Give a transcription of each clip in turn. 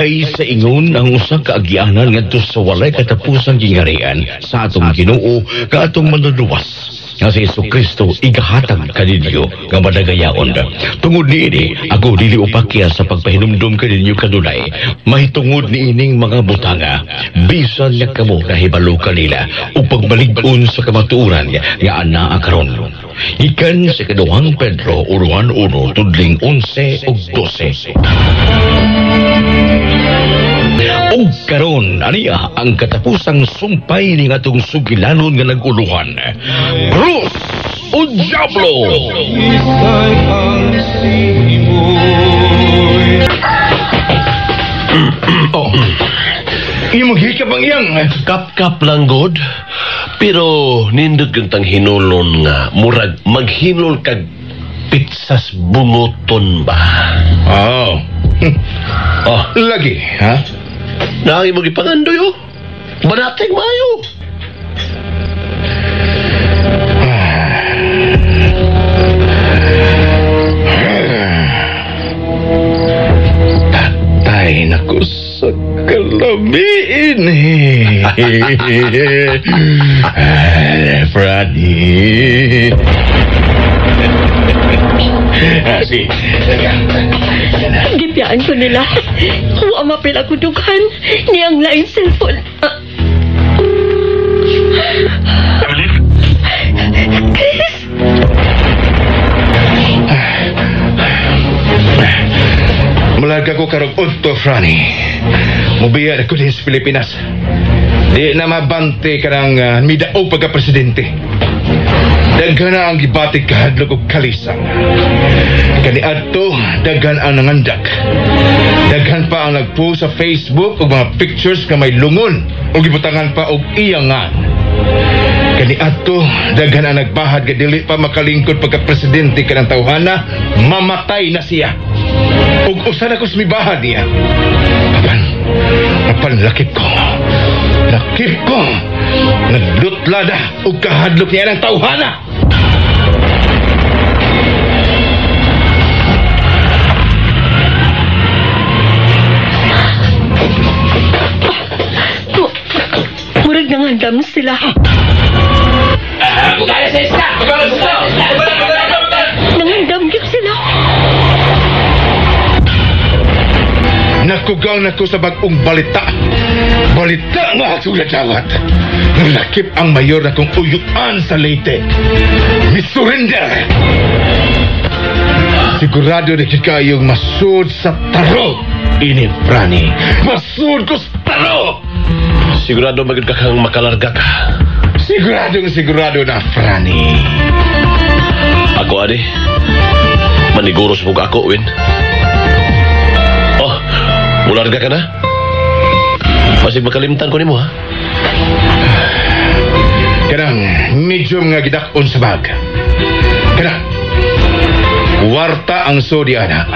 Kay sa ingon ang usa ka agianan ngadto sa walay katapusang gingarian sa atong Ginoo nga atong manluluwas nga si Jesu Kristo igahatag kaninyo nga madagayaon. Tungod niini, ako dili upakya sa pagpahinumdum kaninyo kanunay, mahitungod niining mga butanga, bisan nga kamo nahibalo kanila ug pagbalig-on sa kamatuoran nga anaa karon. Gikan sa ikaduhang Pedro 1:1 tudling 11 ug 12. Ug karon aniya ang katapusang sumpay ni atong sugilanon nga nag-uluhan. Krus o Diablo! Oh. Imong hikap ang iyang. Kap-kap lang god. Pero nindot yung tang hinulon nga murag maghinol kag pitsas bunguton ba? Oh. Oh, Lagi, ha? Naangi mo gipangandoy oh. Banating maayo. Patay na ko sa kalamiin. Franny. Ah, si. Gipiyaan ko nila. Wa mapil ako dughan. Niyang laing cellphone. Ah. Chris! Malaga ko karong udto, Franny. Mubiya na ko din sa Pilipinas. Di na mabante ka ng midaog pagka-presidente. Daghan na ang gibatik kahadlok og kalisang. Kaniadto, daghan ang nangandak. Daghan pa ang nagpost sa Facebook og mga pictures nga may lungon o gibutangan pa og iyangan. Kaniadto, daghan ang nagbahad nga dili pa makalingkod pagka-presidente kanang tawhana, mamatay na siya. Ug usa na ko sa mibahad niya. Apan, apan lakip ko. Lakip ko. Naglutlada ug kahadlok niya ng tawhana. Murag nangandam sila. Nangandam gyud sila. Nakugang nako sa bag-ong balita. Balita nga akong nadawat. Nalakip ang mayor na kong uyuan sa Leyte. Misurrender! Sigurado na gid kayong masud sa taro. Ini, Franny. Masud ko sa taro! Sigurado magid ka kang makalarga ka. Siguradong sigurado na, Franny. Ako, adi. Maniguro sa mukha ako, Win. Oh, mularga ka na? Masig makalimtan ko nimo, ha? Kanang medium nga gidak-on sa bag. Kanang warta ang sodi, ana.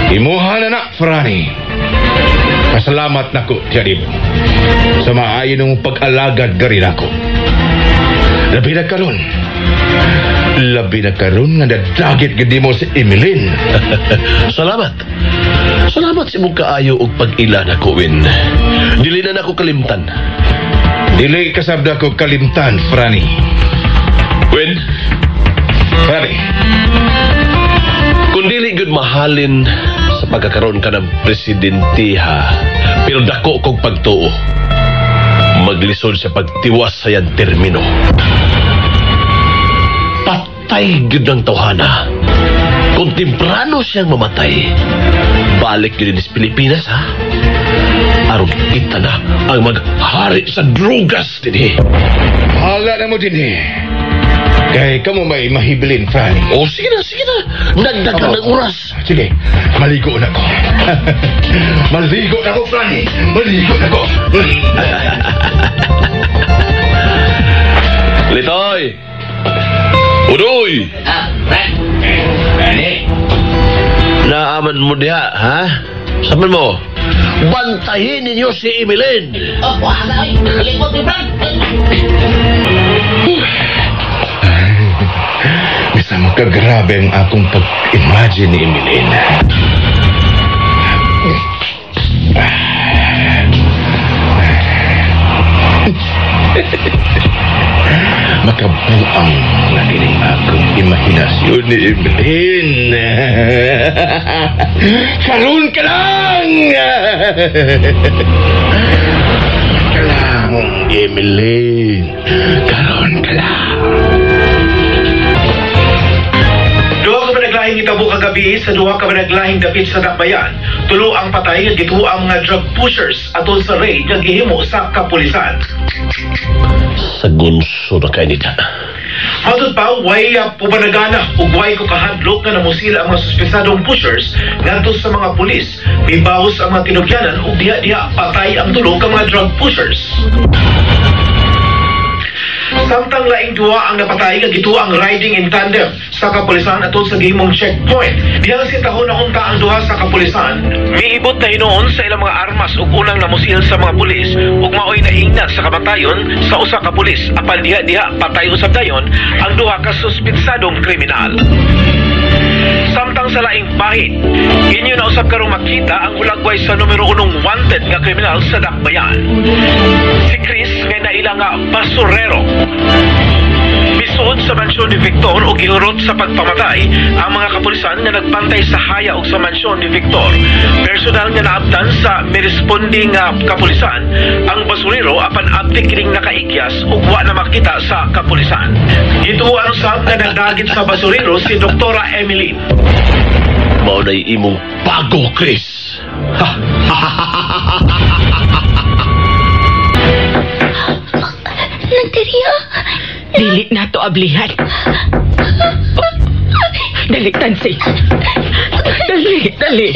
Imuha na na, Franny. Pasalamat nako, tiyan mo. Sa maayo nung pag-alagad garin ako. Labi na karon. Labi na karon nga nadagit gid mo si Emeline. Salamat. Salamat sa imong kaayo og pag-ila nako, Win. Dili na nako kalimtan. Dili kasabda ko kalimtan, Franny. Win? Franny. Kung dili gyud mahalin sa pagkakaroon ka ng presidente, ha, pero dako kog pagtuo. Maglisod sa pagtiwas sa yan termino. Patay gyud ang tawhana. Kung temprano siyang mamatay, balik gyud sa Pilipinas, ha? Aron kita na ang maghari sa drugas dinhi. Hala na mo dinhi. Kay kamo may mahibilin, Franny. Oh, sige na, sige na. Dagdagan ng oras. Sige, maligo na ko. Maligo na ko, Franny. Maligo na ko. Litoy! Udoy! Franny? Naaman mo diha, ha? Saman mo, bantahin ninyo si Emeline. Oh, wala. Kalimot ni Frank. Bisa magkagrabe ang akong pag-imagine ni Emeline. Kabuang na kining akong imahinasyon ni Evelyn. Karoon ka lang! Ka lang, Evelyn. Karoon ka lang. Duha ka managlahing itabo kagabi sa duha ka managlahing dapit sa Dakbayan. Tulo ang patay ug gituo ang mga drug pushers atol sa raid nga gihimo sa kapulisan. Sa gunso na kay nida. Matod pa, way pupanagana ug way ko kahadlok nga namusila ang mga suspesadong pushers ngadto sa mga pulis. Mibawos ang mga tinugyanan ug diha-diha patay ang tulo ka mga drug pushers. Samtang laing duwa ang napatay nga gituo ang riding in tandem sa kapulisan atol sa gihimong checkpoint. Dihang sitahon na unta ang duha sa kapulisan, miibot na hinuon sa ilang mga armas ug unang namusil sa mga pulis ug maoy naingna sa kamatayon sa usa ka pulis apan diha-diha patay usab dayon ang duha ka suspetsadong kriminal. Samtang sa laing bahin, inyo na usab karong makita ang hulagway sa numero 1 wanted nga kriminal sa Dakbayan. Si Chris nga naila nga basurero. Misuod sa mansyon ni Victor o gihurot sa pagpamatay ang mga kapulisan nga nagbantay sa haya og sa mansyon ni Victor. Personal nga naabtan sa miresponde nga kapulisan ang basurero apan abdi kining nakaikyas ug wa na makita sa kapulisan. Gituoan usab nga nagdagit sa basurero si Doktora Emily. Mao na'y imong bago, Chris. Nagdiriya. Dili na to ablihan. Dali, Tansi. Dali, dali.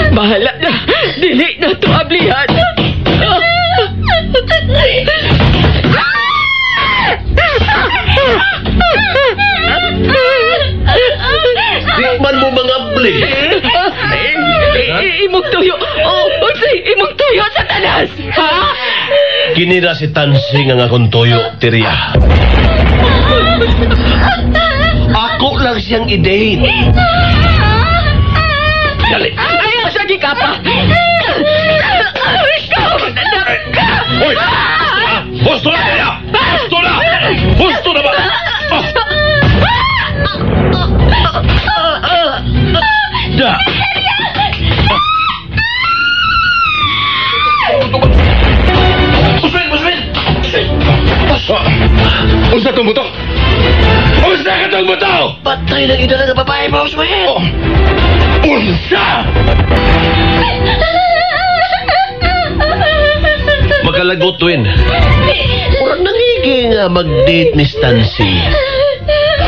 Bahala na. Dili na to ablihan. Di man mo mga abli. Imong tuyo. Oh, unsay imong tuyo sa tanas? Ha? Kini ra si Tansi nga akong tuyo, Tirya. Ako lang siyang i-date. Dali. Ayaw siya gikapa. Ikaw, anak ka. Hoy! Gusto na, Tirya! Gusto na! Gusto na ba? Ah! Da! Buswin! Buswin! Unsa tong buto? Unsa ka tong buto? Patay ng ina ng babae, Buswin! Oh. Unsa? Magkalagot, Win. Murag nangigi nga mag-date ni Stancy.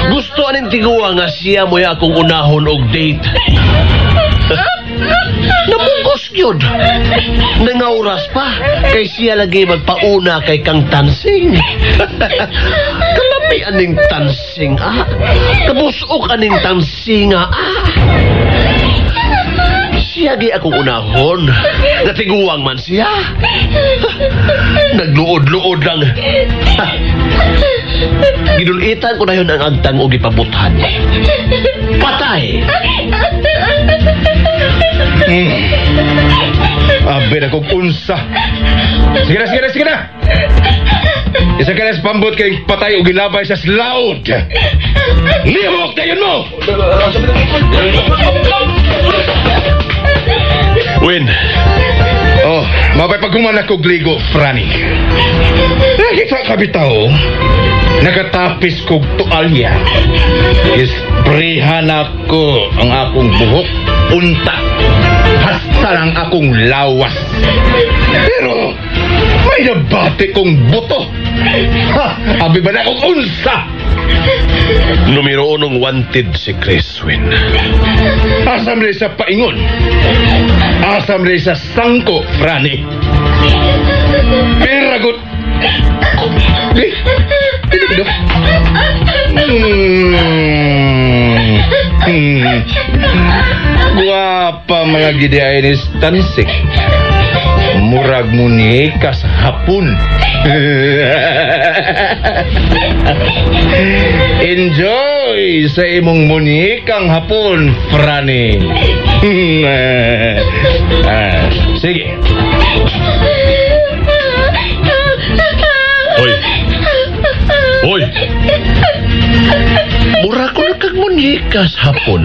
Gusto aning tiguwa nga siya mo'y akong unahon og date. Namungkos yun. Nangauras pa. Kay siya lagi magpauna kay Kang Tansing. Kalami aning Tansing, ah. Kabusok aning Tansing, ah. Siya gi akong unahon. Natiguwang man siya. Nagluod-luod lang. Ha. Ginulitan ko na yun ang agtang o gipabuthan. Patay! Abi na kong unsa. Sige na, sige na, sige na. Isa ka na sa pambot kay patay o gilabay sa slaud. Lihok na yun mo! Win. Oh, mabay pagkuman ako gligo, Franny. Nakita ka bitaw, nakatapis kog tualya. Isprehan ako ang akong buhok, unta. Hasta lang akong lawas. Pero, may nabati kong buto. Ha, abi ba na akong unsa? Numero unong wanted si Chris, Win. Asam rin sa paingon. Asam rin sa sangko, Franny. Peragot. Di, di, di, Guwapa mga gidiay ni Stansik. Murag munika sa hapon. Enjoy sa imong munikang hapon, Franny. Sige. Mura ko na kag munyikas hapon.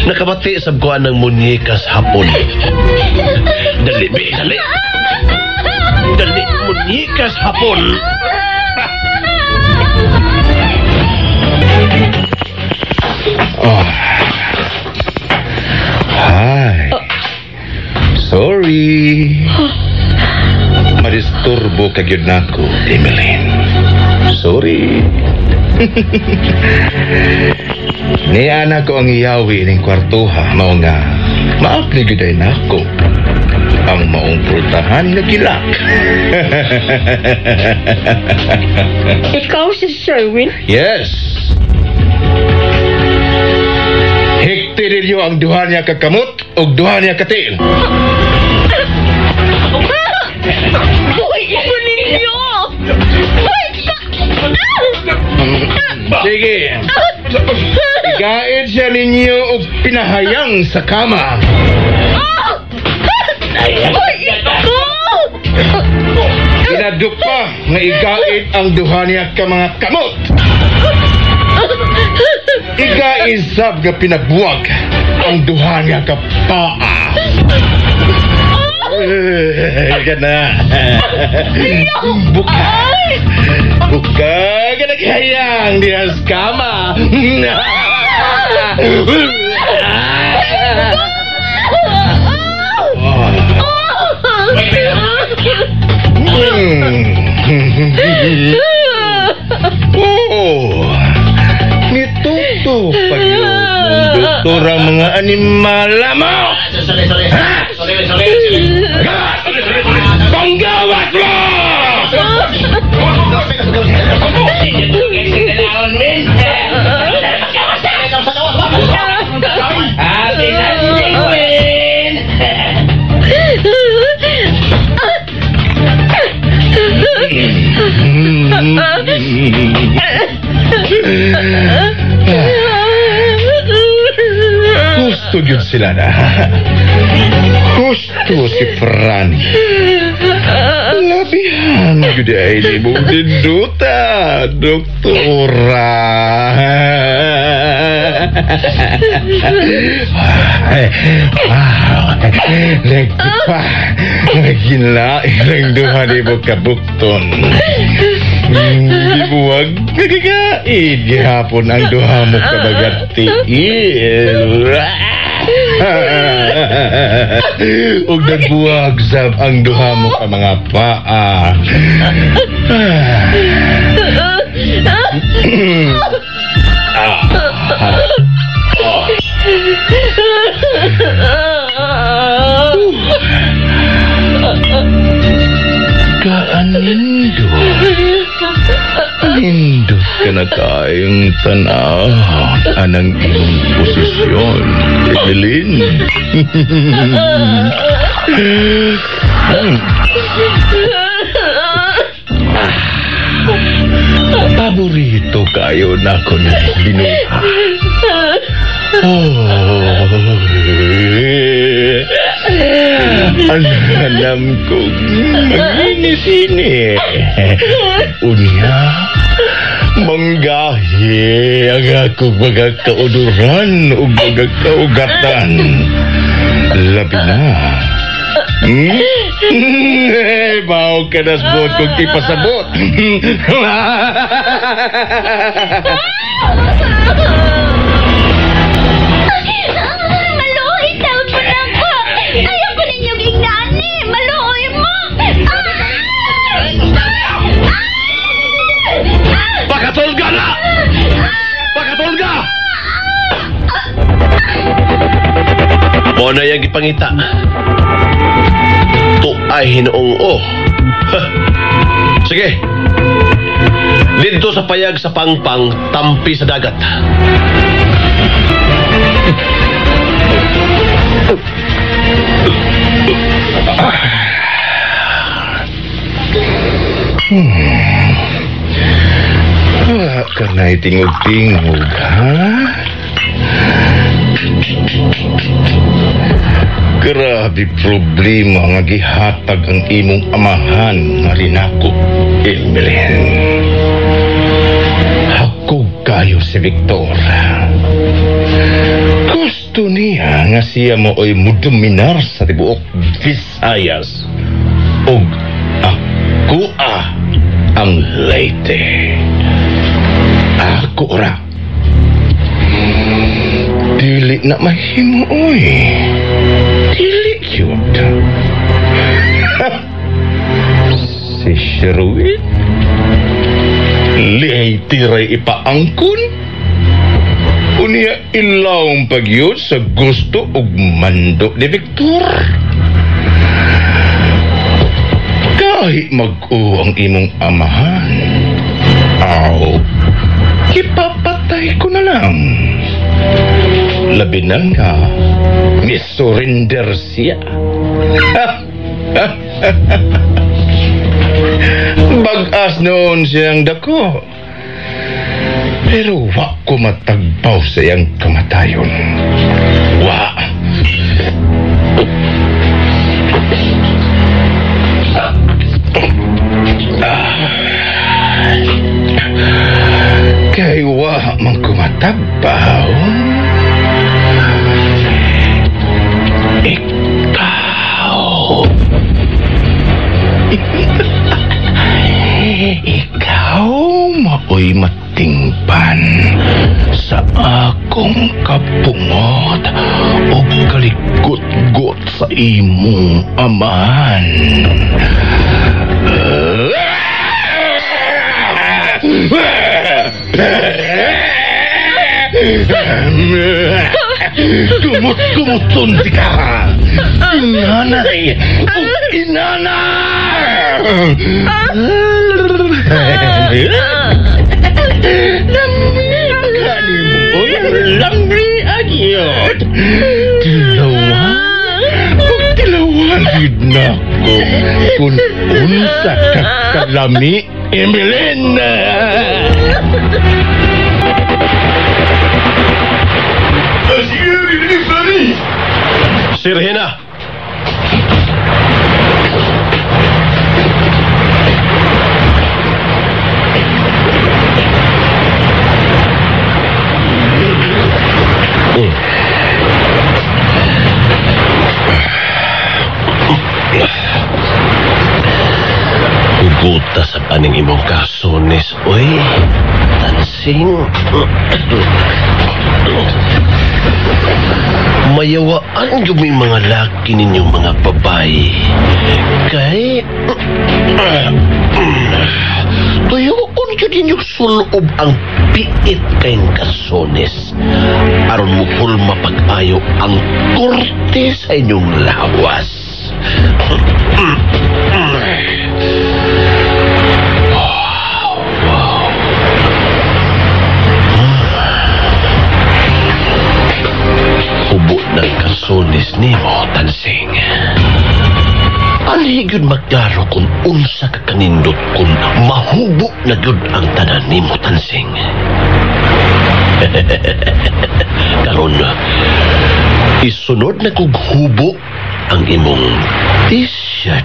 Nakabati sab ko ng munyikas hapon. Dali, be, dali. Dali, munyikas hapon. Oh. Hi. Sorry. Madisturbo ka gyud nako, Emeline. Sorry. Niana ko ang iyawi ning kwartuha, mao nga maapli gyud ay nako ang maong pultahan nga gilak. Ikaw si Sherwin? Yes. Hikti ninyo ang duha niya kakamot ug duha niya katiil. Buhay ko ninyo! Buhay ka! Sige. Igaid siya ninyo og pinahayang sa kama. Buhay ko! Pinadupa nga igaid ang duha niya ka mga kamot. Igaid sab nga pinabuwag ang duha niya ka paa. Gana. Buka. Buka ka naghayang diha sa kama. Oh, nituto pa yun doktor ang mga animal mo! Sorry, sorry. Sorry, sorry. Panggawas mo! Gusto yun sila na. Gusto si Franny. Labihan yun ay di mong dinduta, doktora. Wow. Nagpa, nagginlain ang duha ni mo kabukton. Gibuwag, nagagaid gihapon ang duha mo kabagatiil. Ug nagbuwag sab ang duha mo ka mga paa. Kaanindot. Nindot ka na kayong tanaw anang imong posisyon, Evelyn. Paborito kayo na ko na binuha. Oh, ang alam ko maginis-ini. Unya, manggahi ang akong mga kauduran o mga kaugatan. Labi na. Bao ka na sabot kung ipasabot. Maluoy taon mo na ko. Ayaw ko ninyong ingnani. Maluoy mo. Pakatulga na! Pakatulga! Mo na yung gipangita. To ay hinoong o. Sige. Dito sa payag sa pangpang, tampi sa dagat. Wala ka na itingog-tingog, ha? Grabe problema nga gihatag ang imong amahan nga rinako, Emeline. kaayo si Victor. Gusto niya nga siya mooy mudominar sa tibuok Visayas ug akoa ang Leyte. Ako ra. Dili na mahimo, oy. Dili cute. Si Sherwin? Leyte ray ipaangkon? Unya ilawom pagyud sa gusto ug mando ni Victor. Kahit mag-o ang imong amahan, aw, ipapatay ko na lang. Labi na nga, misurrender siya. Bag-as noon siyang dako. Pero wa ko matagbaw sa iyang kamatayon. Wa. Kay wa man ko matagbaw. Ikaw. Ikaw maoy matingpan sa akong kapungot o kalikot-got sa imong amahan. Kumot-kumuton di ka! Inanay! Inanay! Lami agyot. Tilawan? Tilawan gid na ko kung unsa ka kalami, Emeline. Sirhena. Huguta sa paning imong kasones, oy. Tansing. Mayawaan yung may mga laki ninyong mga babae. Kay tuyokon yun ninyong sulob ang piit kayong kasones. Aron mo hulma pag-ayo ang korte sa inyong lawas. Wow. Hubo ng kasones nimo, Tansing. Anhi gyud magdaro kung unsa ka kanindot kung mahubo na gyud ang tanan nimo, Tansing. Karon, isunod na kog hubo ang imong t-shirt.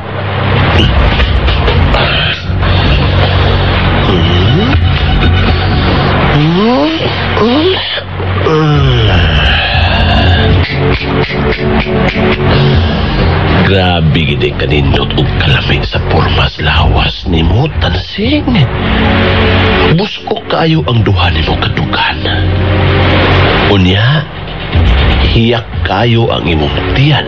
Grabe gid kanindot og kalami sa pormas lawas nimo, Tansing. Busko kaayo ang duha nimo kadugan. Unya, hiyak kayo ang imong tiyan.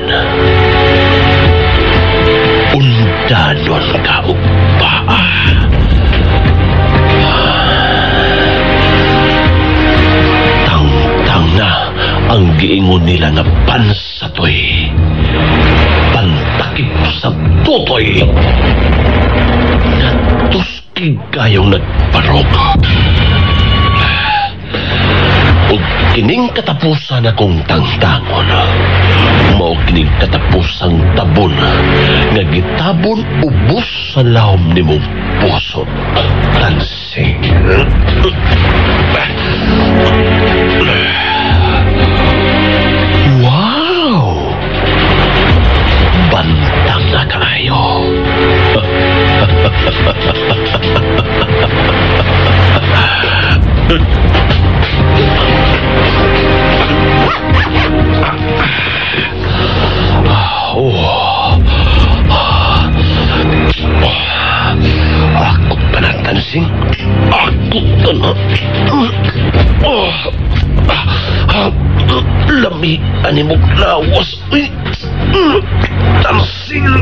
Undanon ka og paa. Tangtang na ang giingon nila nga pansatoy. Pantakip sa tutoy. Natuskig kayong nagparok. Ug kining katapusan akong tangtangon, mao kining katapusang tabon nga gitabon ubos sa lawom nimong puso, Tansing. Wow! Bantang na kaayo. Lami ani mong lawas. Uy. Tansil.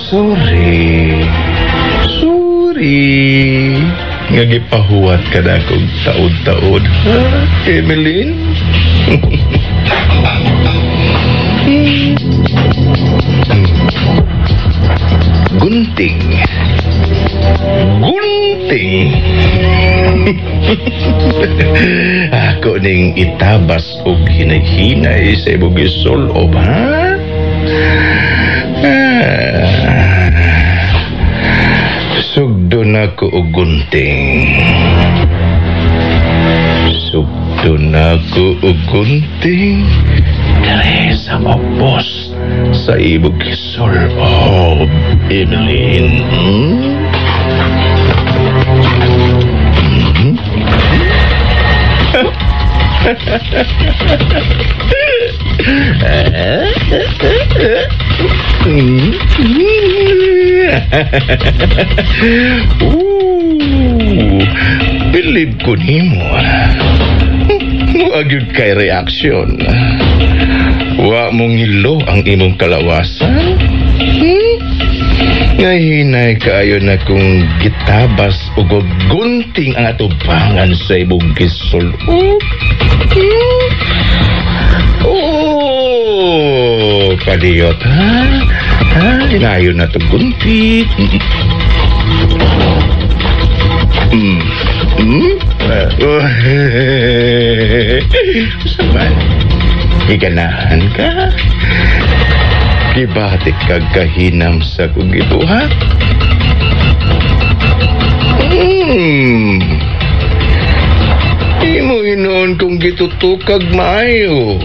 Sorry. Sorry. Nga gipahuwat ka na kong taod-taod. Ha, Emeline? Gunting. Gunting. Ako ning itabas og hinay-hinay sa imong gisulob, ha? Sugdo na ko og gunting. Sugdo na ko og gunting. Dere sa mabos sa imong gisulob, Emeline. Ooh, believe ko nimo. Wa gyud kay reaksyon. Wa mong ngilo ang imong kalawasan. Ngahinay kaayo na kung gitabas o gunting ang atubangan sa imong gisulob. Oh, kadiyot, ha? Ha? Hinayon na ito guntit. Saan? Higanahan ka? Gibatik kag kahinam sa kong gibuhat. Imo inoon kong gitutukag maayo.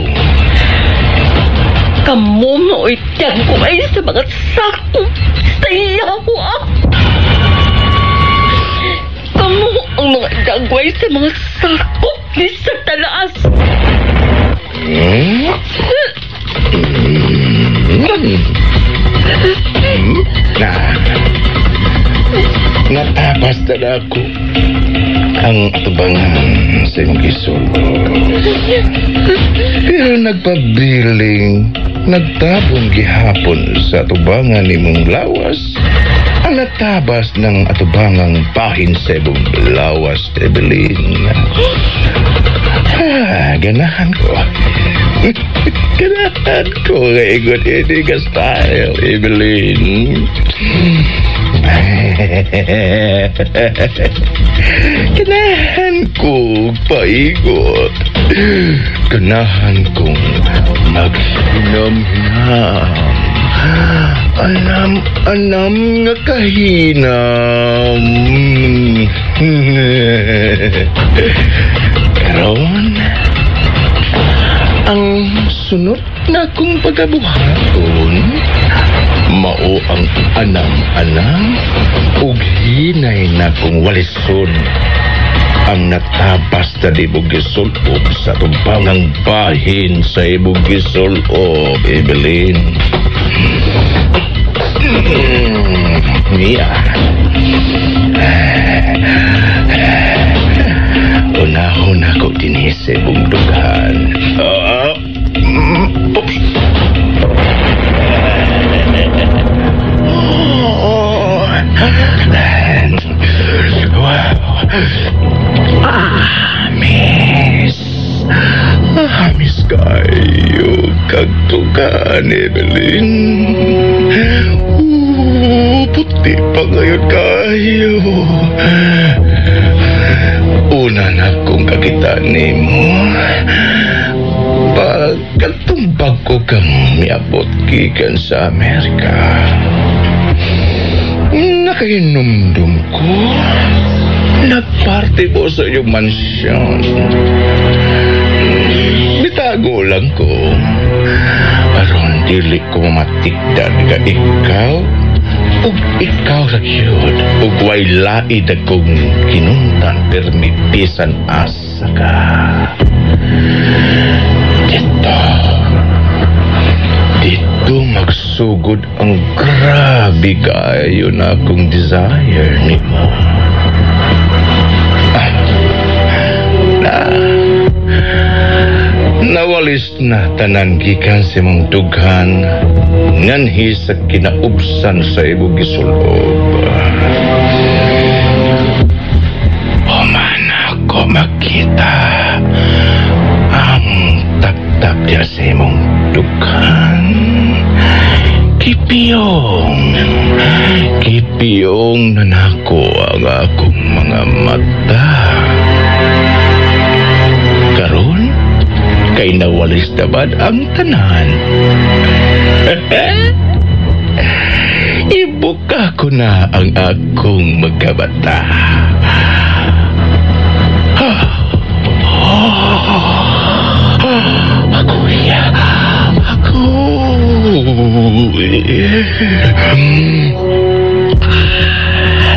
Kamo mao'y tiyan ko ay sa mga sakop sa yawa. Kamo ang mga dagway sa mga sakop ni Satanas. Na, natabas na ako ang atubangan sa imong gisulob. Pero nagpabiling, nagtabon gihapon sa atubangan nimong lawas, ang natabas ng atubangang bahin sa imong lawas, Emeline. Ah, ganahan ko. Ganahan ko nga ingon ini ka style, Emeline. Ganahan ko paigot. Ganahan kong maghinam-hinam. Anam-anam nga kahinam. Karon, ang sunod na kong pagabuhaton, mao ang anam-anam ug hinay na kong walison ang natabas na imong gisulob sa tumpangang bahin sa imong gisulob, Emeline. Niya. Unahon ako dinhi sa imong dughan. Oops. Wow. Ah, miss. Ah, miss kayo kagtukan, Emeline. Puti pa ngayon kayo. Una na kong kakita nimo. Pagkatumbag ko kang miabot gikan sa Amerika. Nakahinumdum ko. Nagparty mo sa iyong mansyon. Bitago lang ko. Aron dili ko matikdan ka ikaw. Ug ikaw ra gyud. Ug way laid akong kinuntan permi bisan asa ka. Dito. Dito magsugod ang grabe kaayo na akong desire nimo. Na, nawalis na tanan gikan sa imong dughan nganhi sa kinaubsan sa imong gisulob. Human ako makita ang tap-tap niya sa imong dughan. Kipiyong, kipiyong na nako ang akong mga mata. Karon, kay nawalis naman ang tanan. Ibuka ko na ang akong magkabata. Ako iya. Ako.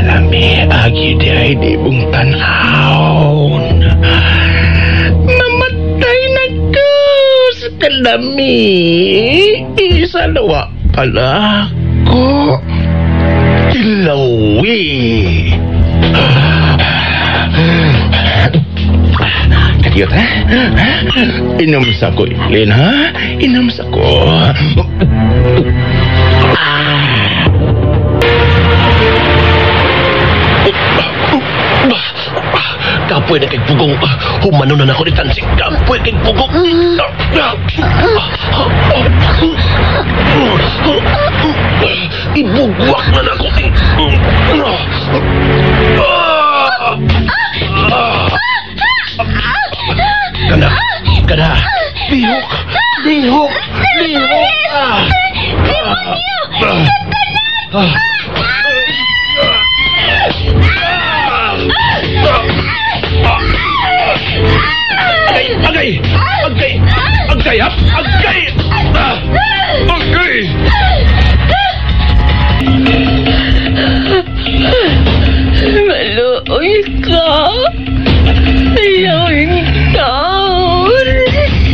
Lami, agi di ay di mong tanawon. Mamatay na ko sa kalami. Isa nawa pala ko. Kilawi. Kadiyot, ha? Inom sa ko, Ilin, ha? Inom sa ko. Kapoy na kay Pugong. Humano na nako ni Tansing. Kapoy kay Pugong. Ibugwak na nako. Kana, kana. Lihok, lihok, lihok. Demonyo! Agay! Agay! Agay! Agay! Agay! Agay! Maluoy ka. Ayaw taon.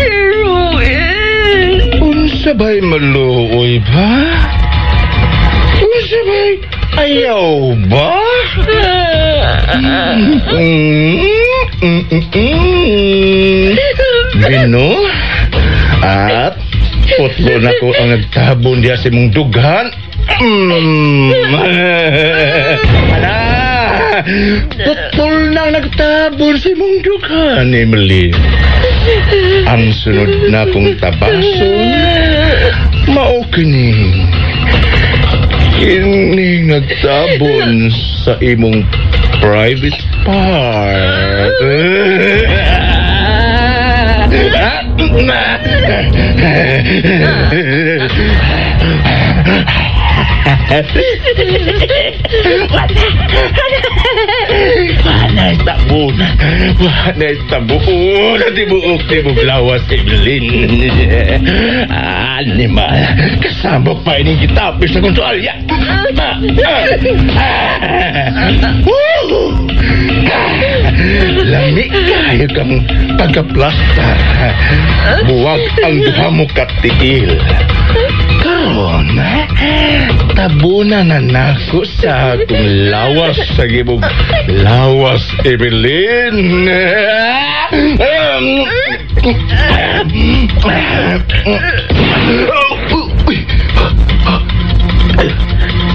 Ruel. Unsa ba'y maluoy ba? Unsa ba'y ayaw ba? Bino? At putlo na ko ang nagtabon diya sa imong dughan. Ala! Putol na ang nagtabon sa imong dughan, Emily. Ang sunod na kong tabason, mao kining kining nagtabon sa imong private part. Wanay tabon. Wanay tabon. Tibuok, tibok lawas, Evelyn. Animal. Kasabok pa ining gitapis sa kong tuwalya. Lami kayo kang pagka-plaster. Buwag ang duha mo katiil. Karon, tabuna na nako sa akong lawas sa gibog lawas, Evelyn.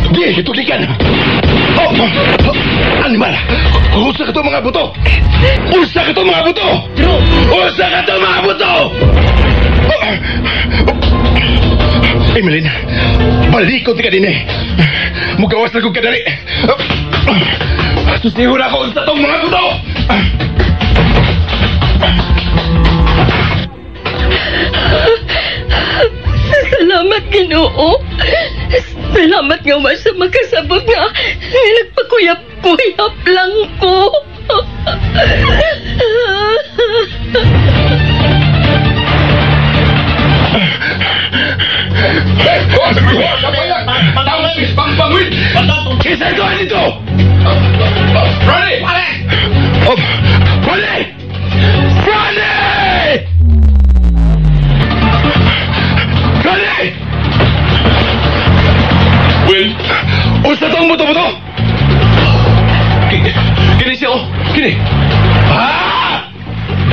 Di, itulikan. Oh, animal. Usa ka to mga buto. Usa ka to mga buto. Usa ka to mga buto. Emeline, balikot ka din eh. Mugawas na kong kadali. Susihura ko sa tong mga buto. Salamat, Ginoo. Salamat nga wa sa makasabot nga nagpakuyap-kuyap lang ko. Kisa ko dito! Ronnie! Oh, Ronnie! Ronnie! Ronnie! Atong buto-buto! Kini siya, oh! Kini! Ah!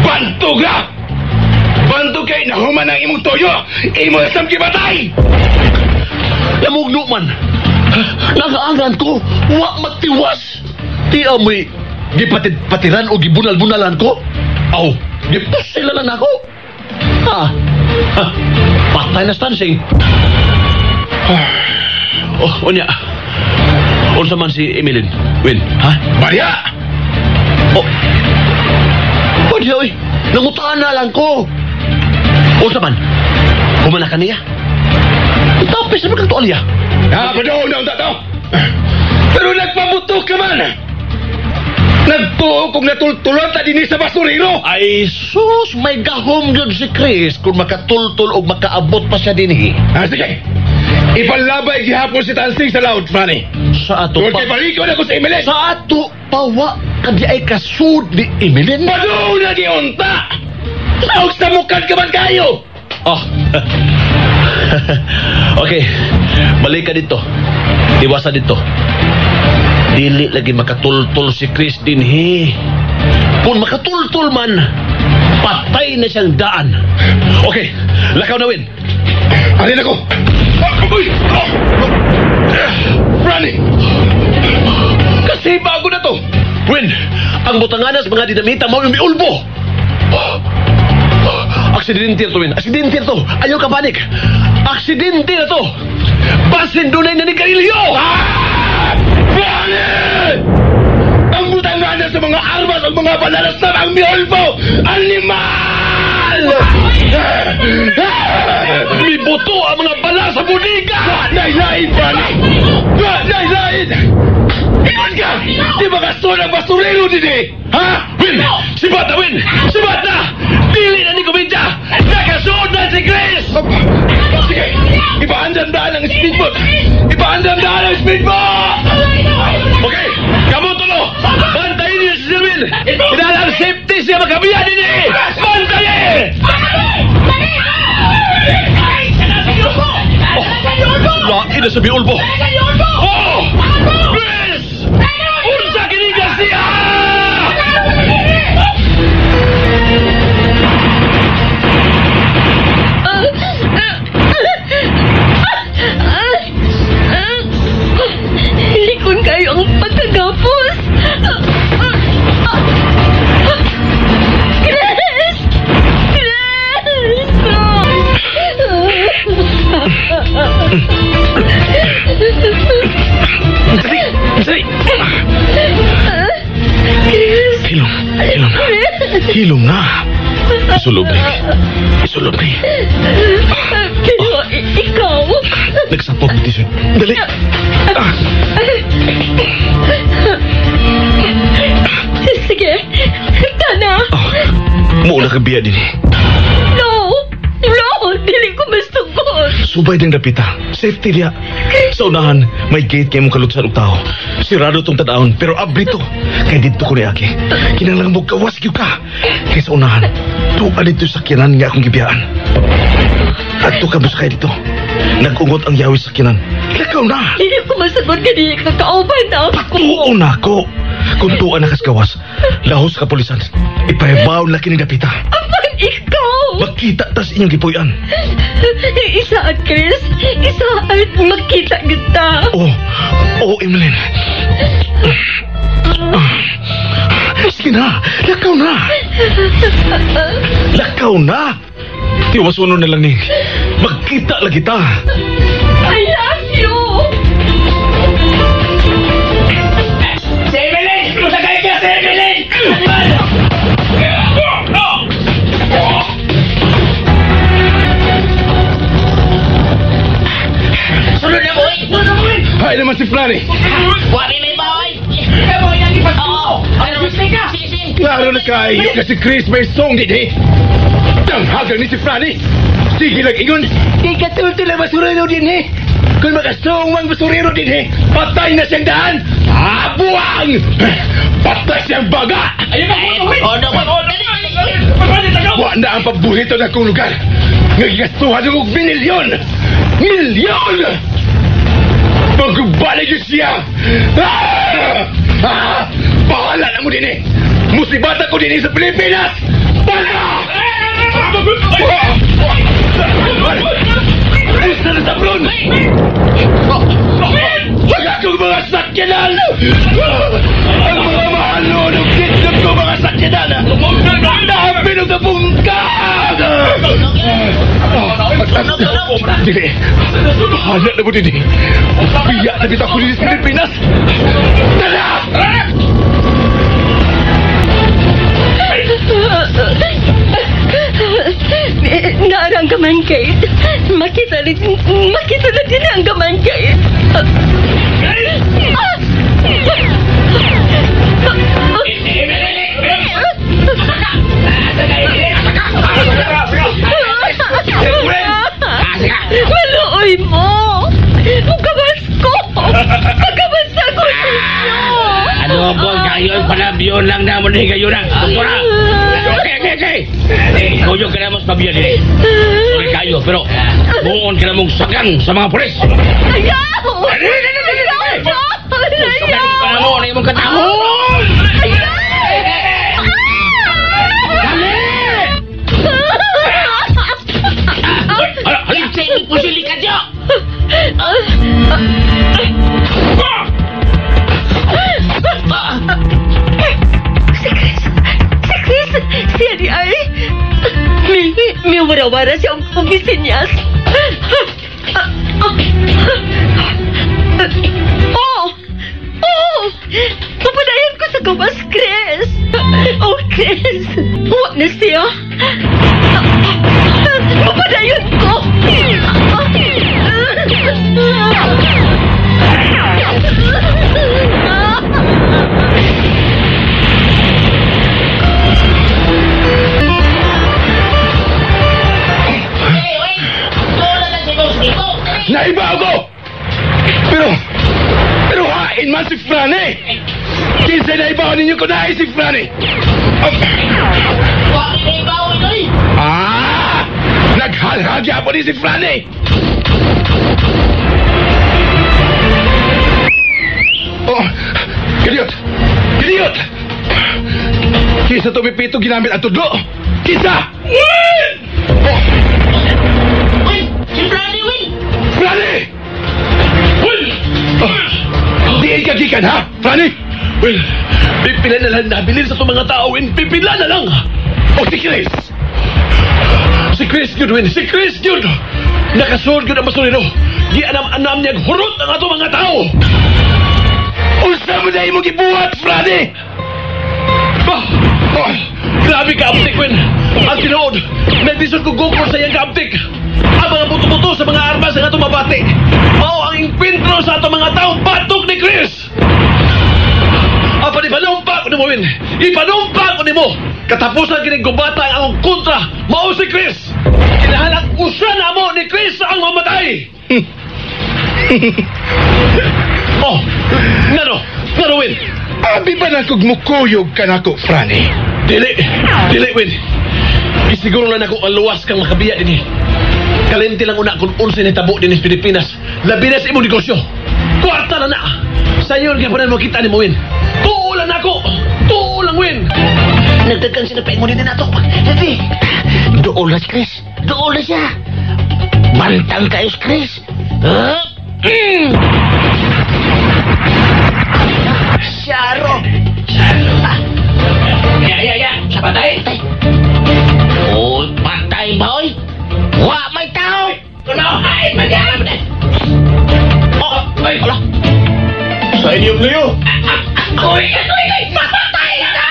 Bantog na! Bantog kay nahuman ang imong toyo! Imo na sam gibatay! Lamugno man! Nagaangan ko! Wa magtiwas! Di amoy gipatid-patiran o gibunal-bunalan ko? Aw, gipasila lang ako! Ha? Ha? Patay na stansing! Oh, unya. Unsa man si Emilyn? Win, ha? Barya! Oh. Pwede, oy. Nangutaan na lang ko. Unsa man? Humana ka niya? Tapos naman kang tuwalya. Ha, padong na unta to. Pero nagpabuto ka man. Nagtuo kong natultulon ta dinhi sa basurero. Ay, sus, may gahom yun si Chris kung makatultul o makaabot pa siya dinhi. Ah, sige. Ipalabay gihapon si Tansing sa loud, Franny. Sa ato pa... Kung kay balikon ako sa Emilyn. Sa ato pa, wa kadi ay kasud ni Emilyn. Padong na giunta! Saog sa mukad ka man kayo! Oh. Okay, balik ka dito. Iwasan dito. Dili lagi makatultul si Chris dinhi. Kung makatultul man, patay na siyang daan. Okay, lakaw na, Win. Alin ako? Uy! Oh! Franny! Kasi bago na to. Win, ang butanganas mga dinamita mo umiulbo. Aksidente to, Win. Aksidente to. Ayaw ka panik. Aksidente na to. Basin dunay na ni Garillo. Ah! Franny! Ang butanganas sa mga armas at mga balalas na ang miulbo! Animal! Mibuto ang mga bala sa bodega! Nailain, Franny! Nailain! Ingon ka! Di ba kaso ng basurero din eh? Ha? Win! Sibat na, Win! Sibat na! Dili na ni Kumintya! Nakasuod na si Chris! Sige! Ipaandam-daan ang speedboat! Ipaandam-daan ang speedboat! Okay! Kamu tulo! Bantayin niyo si Sir Win! Kailangan safety siya magkabiya din eh! Bantayin! Lain na sa biulbo! Oh! Chris! Unsa kini siya! Likon kayo ang pagkagapos. Chris! Chris! Dali! Dali! Chris! Hilom! Hilom na! Hilom na! Isulob ni. Isulob ni. Pero ikaw... Nagsapot ni t-shirt. Dali! Sige! Tana! Oh, muuna ka biya din eh. No! No! Dili ko masugot! Subay ding dapita. Safety niya. Sa unahan, may gate kay mong kalutsan og tao. Sirado tong tadahon, pero abri to. Kay didto ko ni Aki. Kinahanglan mo gawas gyud ka. Kay sa unahan, tuwa dito sa sakyanan nga akong gibiyaan. Adto ka mo sakay dito. Nag-ungot ang yawi sa sakyanan. Lakaw na! Dili ko masagot ka di ka kauban na ako. Patuo na ako. Kung tuwa na kasgawas, lahos ka pulisan. Ipahibaw na kini dapita. Apan ikaw! Makita tas inyong gipuy-an. Isaan, Chris. Isaan. Makita kita. Oo. Oo, Emmeline. Sige na. Lakaw na. Lakaw na. Tiwasunon na lang ni. Magkita lang kita. I love you! Si Emmeline! Musakay ka si Emmeline! Sunod na, boy! Hay naman si Franny. Wari may boy! Oo! Sige, sige! Klaro na kayo kasi Chris may song din eh. Danghagang ni si Franny. Sige lang ingon. Di ka tultul ang basurero din eh. Kung makasong mang basurero din eh, patay na siyang daan. Ah, buwang! Patay siyang baga! Oh, no! Wa na ang paborito na kong lugar. Ngagigastuhan og milyon! Milyon! Magbalik yun siya! Bahala na mo din eh! Musibata ko din eh sa Pilipinas! Bahala! Gusto na sa Brun! Ang akong mga sakyanan! Ang mga mahalon ng kitnap ko mga sakyanan! Nahabi ng kabungkag! Dili! Bahala na mo din eh! Biya na bitaw ko din sa Pilipinas! Tara! Naarang ka man, Kate. Makita na din ang gaman, Kate. Maluoy mo! Mugabas ko! Pagkabas ako ninyo! Ano ba? Kayo palabyon lang na mo ni kayo na. Doktora! Okay. Kuyog ka na mo sa pabyan eh. Sorry kayo, pero buon ka na mong sagang sa mga pulis. Ayaw! Ayaw! Ayaw! Sagang mo na imong katahon! Ayaw! Dali! Hala! Sa imong pusili ka diyo! Si Chris! Si Chris! Siya di ay! Miwara-wara siya ang sinyas. Oh! Oh! Papadayan ko sa gawas, Chris! Oh, Chris! Huwag na siya! Papadayon ko! Naiba ako! Pero hain man si Franny! Kinsa naibaw ninyo ko na si Franny! Ah! Naghalhag yapon ni si Franny! Oh! Gidiyot! Gidiyot! Kinsa tumipito ginamit ang tudlo! Kinsa! Oh! Win! Si Franny, Win! Franny! Oh, diin ka gikan, ha? Franny? Well, pipila na lang nabilin sa itong mga tao, Win. Pipila na lang! O si Chris! Si Chris yun, Win. Si Chris yun! Nakasulod yun ang basurero. Gianam-anam niyang hurot ang atong mga tao! Unsa mo na imong gibuhat, Franny? Bah! Oh, grabe ka, aptik, Win! Ang tinuod, nagdisod ko gukol sa iyang kaaptik. Ang mga buto-buto sa mga armas ang atong mabati. Mao ang inkwentro sa atong mga tao, batok ni Chris! Apan ipanumpa ko nimo, Win! Ipanumpa ko nimo! Katapusan kining gubata ang akong kontra, mao si Chris! Kinahanglan usa na mo ni Chris ang mamatay! Oh, ngano? Ngano, Win? Abi ba na kog mukuyog ka nako, Franny? Dili, dili, Win. Isiguro lang ako ang luwas kang makabiya din eh. Kalente lang una kung unsay nitabo din sa Pilipinas. Labi na sa imong negosyo. Kwarta na na. Sayon kaya pa na mo kita ni mo, Win. Tuo lang ako. Tuo lang, Win. Nagdagan sila pa mo din nato. Dili. Dool na si Chris. Dool na siya. Bantang kayo si Chris. Huh? Mm. Syaro. Ya, ya, ya. Patay. Uy, patay ba, oy? Wa may tao. Kuno, ay, magyara mo na. Oh, ay, ala. Sa inyong layo. Uy, uy, uy, patay na!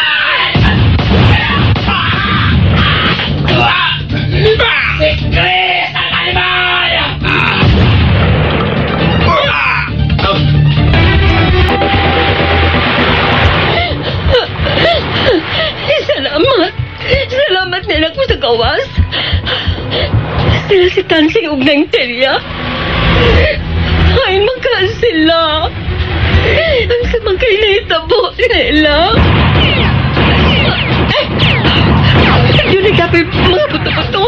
Si Chris ang animal! Salamat! Salamat nila ko sa gawas. Sila si Tansing ug nang Telia. Ay, maka sila. Ang sa mga nahitabo nila. Eh! Yun nagdapoy mga buto-buto.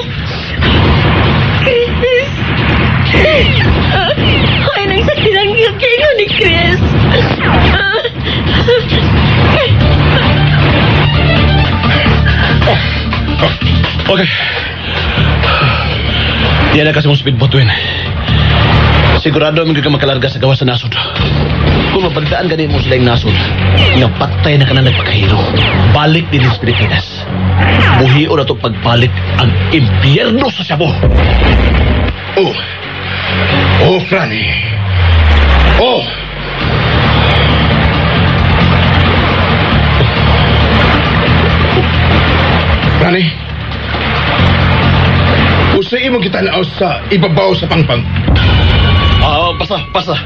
Chris! Ay, nang sa tinang kay Diyan na kasi mong speedboat, Win. Sigurado mo ka makalarga sa gawas sa nasod. Kung mabagdaan gani mo sila yung nasod, nga patay na ka na nagpakahiro. Balik din sa Pilipinas. Buhion na ito pagbalik ang impyerno sa Shabu. Oh. Oh, Franny. Oh. Franny. Usay mo kita naaw sa ibabaw sa pangpang. Basta, basta.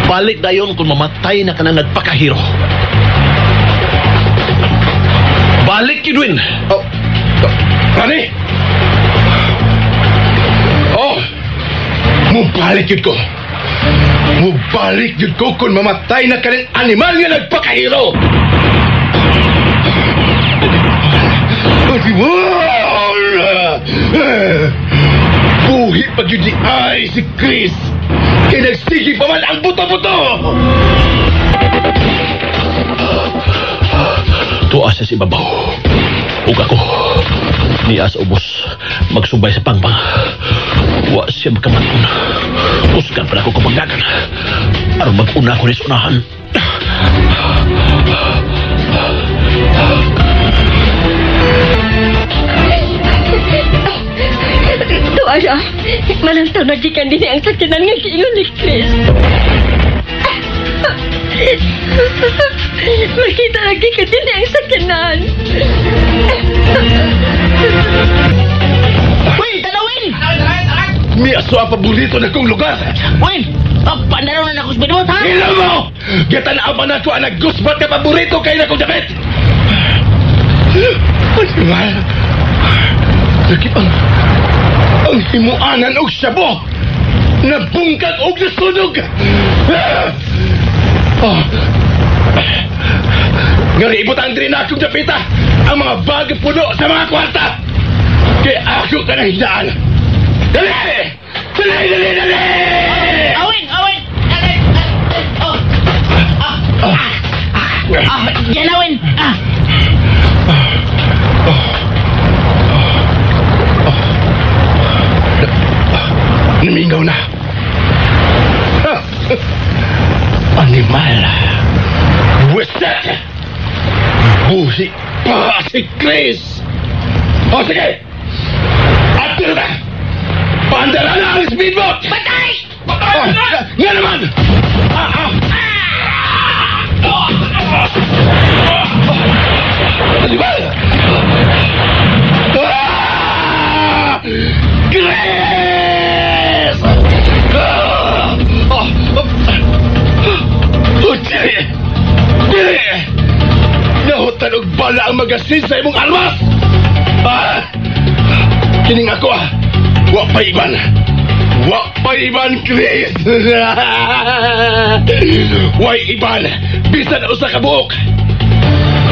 Balik dayon kung mamatay na ka na nagpakahiro. Balik, Edwin! Oh, Franny! Oh! Mubalik yun ko. Mubalik yun ko kung mamatay na ka ng animal nga nagpakahiro! Animal! Buhi pag yun di ay si Chris! Kaya nagsigi pa man ang buto-buto! Tuwa siya si Babaw. Ug ako, niya sa ubos, magsubay sa pangpang. Wa siya makamaton. Usgan pa na ako kumagagan. Aron mag-una ko ni sa unahan. Tuara, malantaw na gikan din ang sakyanan nga giingon ni Chris. Makita lagi ka din ang sakyanan. Win, tanawin! Miyaso ang paborito na kong lugar! Win, pagpandaro na ako sa speedboat, ha? Hila mo! Gitanaw man ako ang naggusbat na paborito kay na kong damit! Animal! Lakip ang himuanan og sabo! Nabungkag og nasunog! Oh. Nga ibutang diri na akong dapita ang mga bag puno sa mga kwarta! Kaya ako ka na hidaan! Dali! Dali! Dali! Dali! Awin! Awin! Yan, Awin! Namingaw na. Animal. Wiset! Buhi pa si Chris! O sige! At na! Paandara na ang speedboat! Patay! Oh, nga naman! Animal! Chris! Oh, dili! Dili! Nahutan og bala ang magasin sa imong armas! Kining ako ah! Wa pa iban! Wa pa iban, Chris! Way iban! Bisan usa ka buok!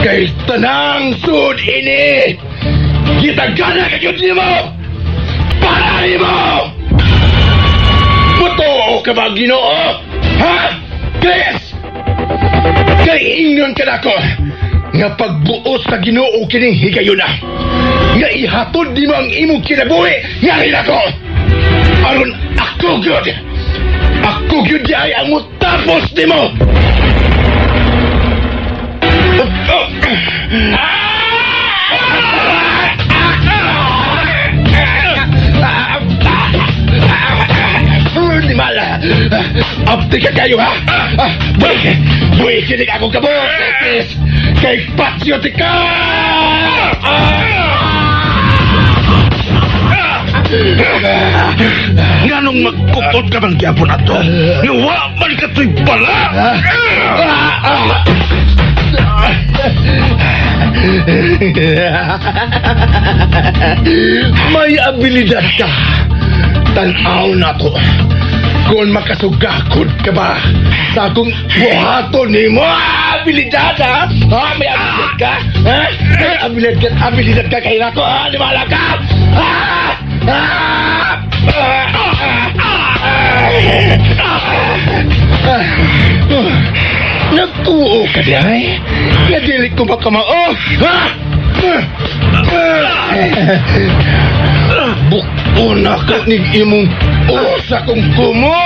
Kay tanang sud ini! Gitagana ka gyud nimo! Para nimo! Mutuo ka ba, Ginoo? Ha? Chris! Kay ingnon ka nako nga pagbuot sa Ginoo kining higayuna nga ihatod nimo ang imong kinabuhi nga rin ako. Aron ako gyud. Ako gyud ay ang mutapos nimo. Animal! Abdi ka kayo, ha? Buhi! Buhi kinig akong kabot! Kay patsyote ka! Nganong magkukot ka bang gyapon ato? Nga wa man ka to'y bala! May abilidad ka. Tan-aw na to. Kung makasugakod ka ba sa akong buhaton nimo, abilidad, ha? Ha? May abilidad ka? Ha? May abilidad ka, abilidad ka kay nako, ha? Limala ka! Ha? Nagtuo ka di ay? Nga dili ko makamao, ha? Bukon ako ning imong usa kong kumo.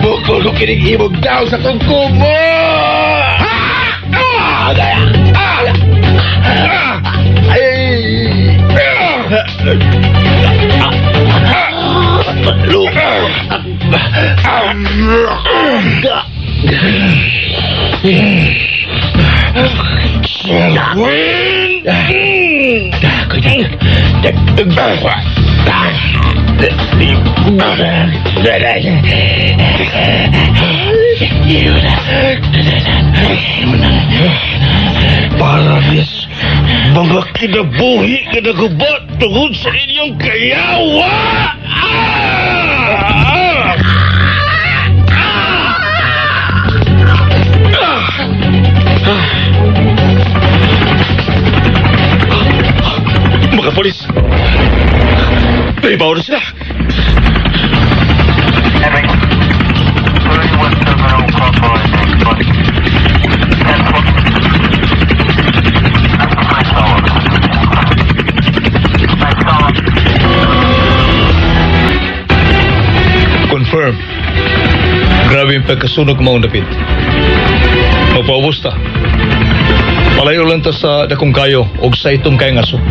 Bukol ko kining imong daw sa kong kumo. Paralis, mga kinabuhi nga nagubat tungod sa inyong kayawa! Mga polis! Naibaw na sila! Confirm. Grabe yung pagkasunog maong dapit. Magpaubos ta. Palayo lang ta sa dakong kayo o sa itong kayang aso.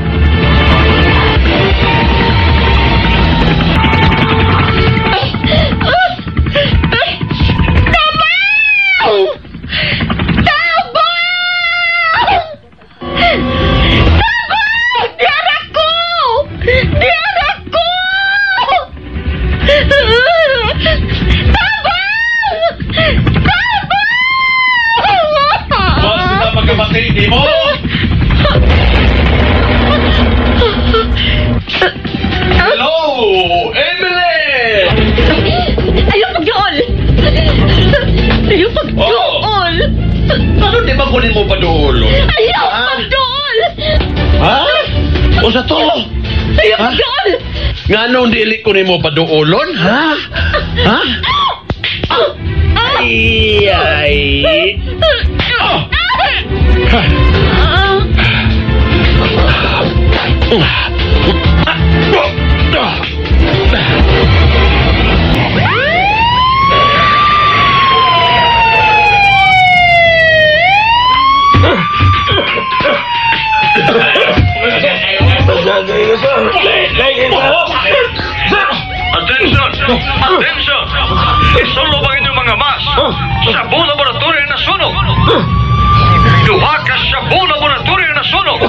Nganong dili ko nimo paduolon, ha? Ha? Ay, ay. Attention! Attention! Isolo ang inyong mga mas! Shabu Laboratory na sunog! Duha ka Shabu Laboratory na sunog!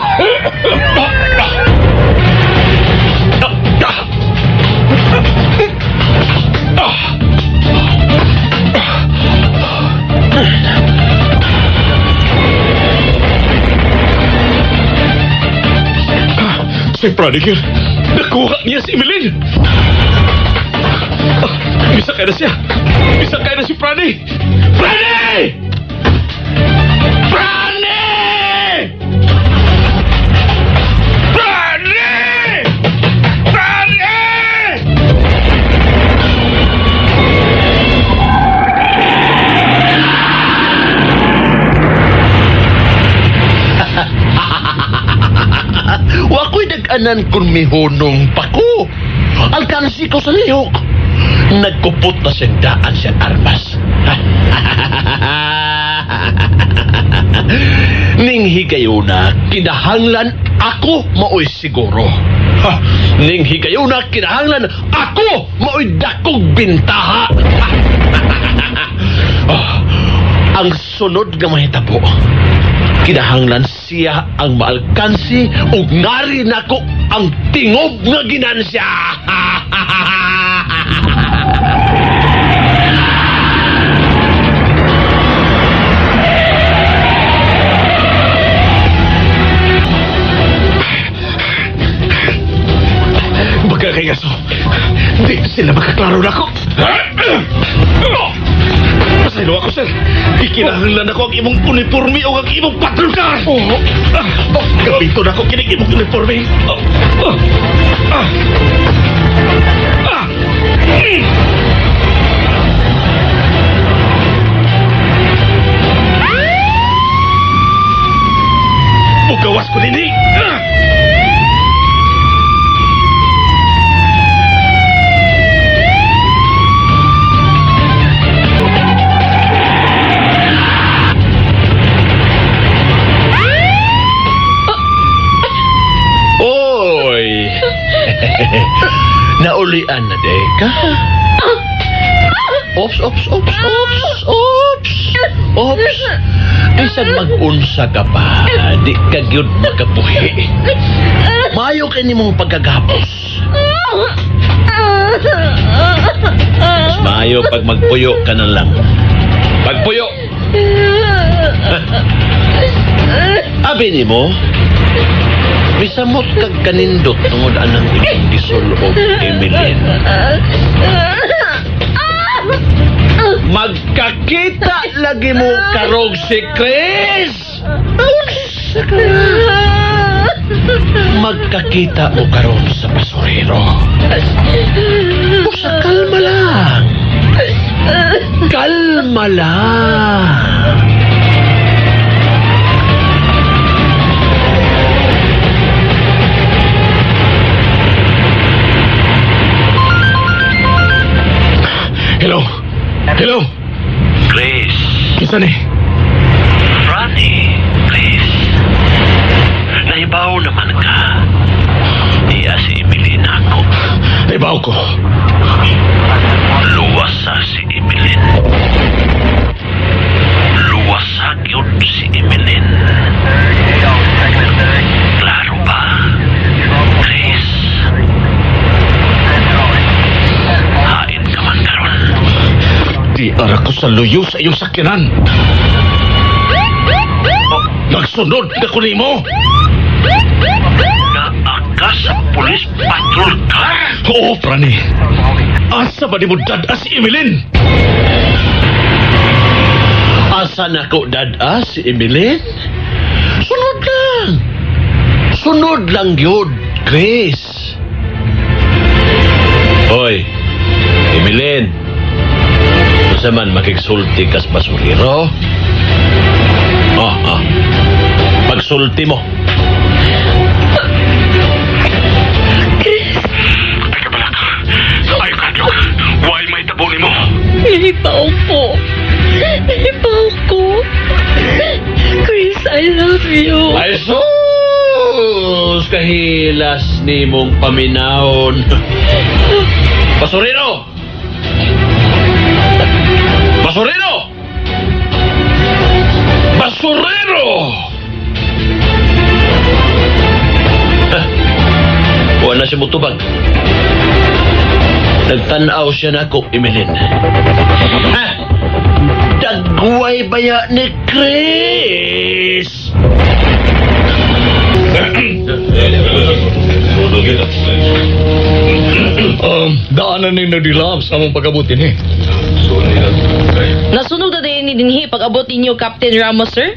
Si Prodigal, nakuha niya si Emeline! Bisa kaya na siya! Bisa kaya na si Prani! Prani! Prani! Prani! Prani! Wako'y nag-anan kung mihunong pa ko. Alkansi ko sa lihok. Nagkupot na siyang daan siyang armas. Ning higayuna, kinahanglan ako maoy siguro. Ha, ning higayuna, kinahanglan ako maoy dakong bintaha. Oh, ang sunod nga mahitabo, kinahanglan siya ang maalkansi ug ngari nako ang tingob nga ginansya. Baga kay aso, di sila makaklaro nako. Pasaylo ako, sir. Ikinahanglan ako ang imong uniforme o ang imong patrol car. Oh. Gabito na ako kining imong uniforme. Naulian na de ka. Ops, ops, ops, ops, ops. Ops. Bisan mag-unsa ka pa, di ka gyud makabuhi. Maayo kay nimong pagkagapos. Mas maayo pag magpuyo ka na lang. Pagpuyo! Abi nimo, misamot kag kanindot tungod anang imong gisul-ob, Emeline. Magkakita lagi mo karog si Chris! Unsa ka na? Magkakita mo karon sa basurero. Usa, kalma lang. Kalma lang. Hello? Hello? Chris. Kinsa ni? Franny, Chris. Naibaw naman ka. Iya si Emeline ako. Naibaw ko. Luwasa si Emeline. Luwasa gyud si Emeline. Klaro ba, Chris? Hain ka man karon. Di ara ko sa luyo sa iyong sakyanan. Nagsunod na ko nimo. Naa ka sa police patrol car? Oo, Franny. Asa ba di mo dad-a si Emeline? Asa na ko dad-a si Emeline? Sunod lang. Sunod lang yun, Chris. Hoy, Emeline. Unsa man makigsulti kas basurero? Oh, oh. Pagsulti mo. Chris. Ay, kabalak. Ay, kadlok. Why may tabo nimo? Naibaw ko. Naibaw ko. Chris, I love you. Ay, sus! Kahilas ni mong paminawon. Basurero! Basurero! Basurero! Wala na siya mutubag. Nagtanaw siya na ako, Emeline. Ha? Dagway baya ni Chris? Daanan ni nagdilab sa among pag-abot din eh. Nasunog na din ni dinhi pag-abot ninyo, Captain Ramos, sir?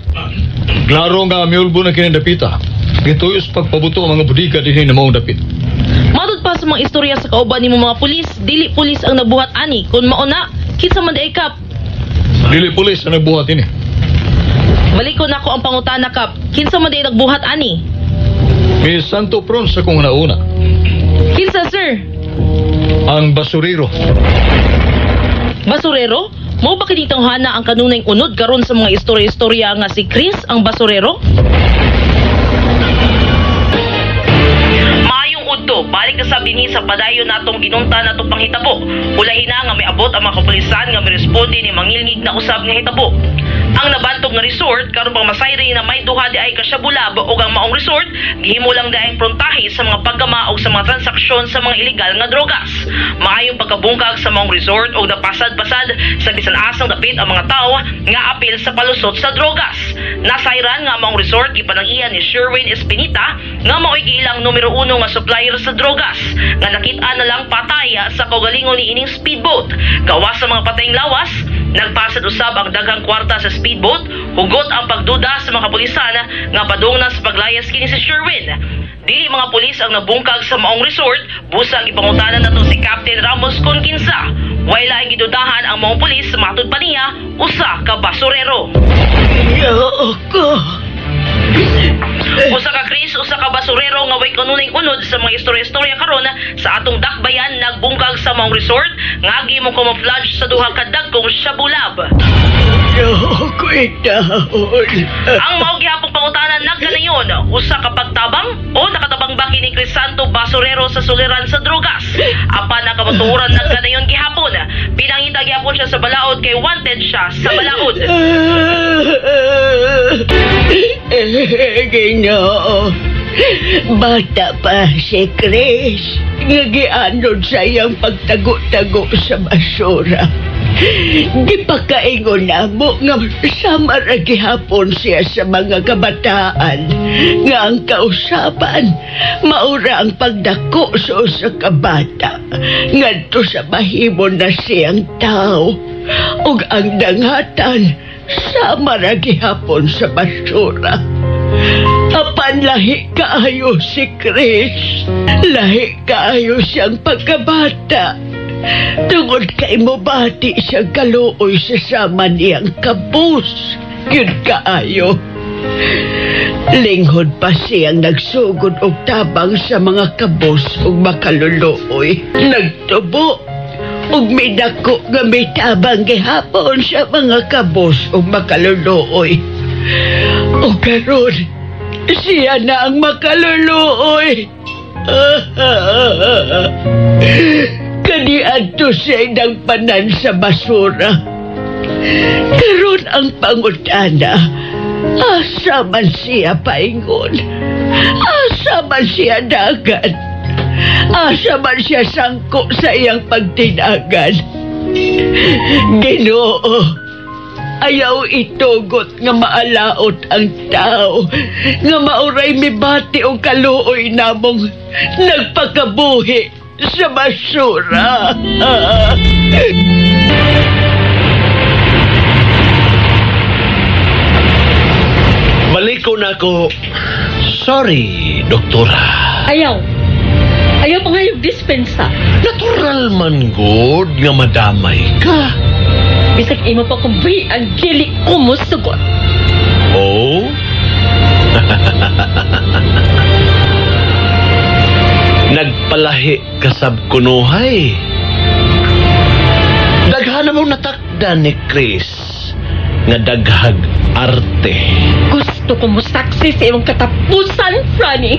Klaro nga miulbo na kinadapita. Gituyos pagpabuto ang mga budiga din na maong dapit. Matod pa sa mga istorya sa kauban nimo mga pulis, dili pulis ang nabuhat ani. Kung mauna, kinsa man di ay, Kap? Dili pulis ang nagbuhat ini. Balikon nako ang pangutana, Kap. Kinsa man di ay nagbuhat ani? May Santo Pron sa kong nauna. Kinsa, sir? Ang basurero. Basurero? Mao ba kini tawhana ang kanunay unod karon sa mga istorya-istorya nga si Chris ang basurero? Maayong udto, balik na sab dinhi sa padayon natong ginunta natong panghitabo. Ulahi na nga miabot ang mga kapulisan nga miresponde ni mangilngig na usab nga hitabo. Ang nabantog nga resort karon pang masayri na may duha di ay kasyabulab ug ang maong resort gihimo lang di ay prontahe sa mga paggama og sa mga transaksyon sa mga ilegal nga drogas. Maayong pagkabungkag sa maong resort og napasad-pasad sa bisan asang dapit ang mga tawo nga apil sa palusot sa drogas. Nasayran nga maong resort gipanang-iyan ni Sherwin Espinita nga maoy giilang numero 1 nga supplier sa drogas nga nakit-an na lang patay sa kaugalingon ni ining speedboat. Gawas sa mga patayng lawas, nagpasad usab ang daghang kwarta sa speedboat, hugot ang pagduda sa mga kapulisan nga padung na sa paglayas kini si Sherwin. Dili mga pulis ang nabungkag sa maong resort, busang ipangutanan nato si Captain Ramos kung kinsa. Way laing gidudahan ang maong pulis, matud pa niya usa ka basurero. Usa ka Chris, usa ka basurero nga way kanunay unod sa mga istorya-istorya karon sa atong dakbayan nagbungkag sa sa maong resort nga gihimong camouflage sa duha ka dagkong shabu lab. Ang mao gihapong pangutana nagkanayon, usa ka pagtabang o nakatabang ba kini Crisanto Basurero sa suliran sa drogas? Apan ang kamatuoran nagkanayon gihapon, pinangita gihapon siya sa balaod kay wanted siya sa balaod. Ginoo, bata pa si Chris nga gianod sa iyang pagtago-tago sa basura. Di pa kaingon na mo nga sama ra gihapon siya sa mga kabataan nga ang kausapan maura ang pagdako sa usa ka bata ngadto sa mahimo na siyang tao ug ang dangatan sama ra gihapon sa basura. Apan lahi kaayo si Chris, lahi kaayo siyang pagkabata. Tungod kay mobati siyang kaluoy sa sama niyang kabus. Yun kaayo. Linghod pa siyang nagsugod og tabang sa mga kabus ug makaluluoy. Nagtubo ug midako nga mitabang gihapon sa mga kabus ug makaluluoy. O karon, siya na ang makaluluoy. Kaniadto siya ng panan sa basura. Karon ang pangutana, asa man siya paingon? Asa man siya dagan? Asa man siya sangko sa iyang pagtinagan? Ginoo, ayaw itugot nga maalaot ang tao, nga mauray mibati o kaluoy namong nagpakabuhi sa basura. Baliko na ako. Sorry, doktora. Ayaw. Ayaw pa nga yung dispensa. Natural man good nga madamay ka. Bisag imo pa kung buhi ang dili ko mo sugot. Oh? Nagpalahi kasab kunuhay. Daghan mo natakda ni Chris nga daghag arte. Gusto ko mo saksi sa imong katapusan, Franny.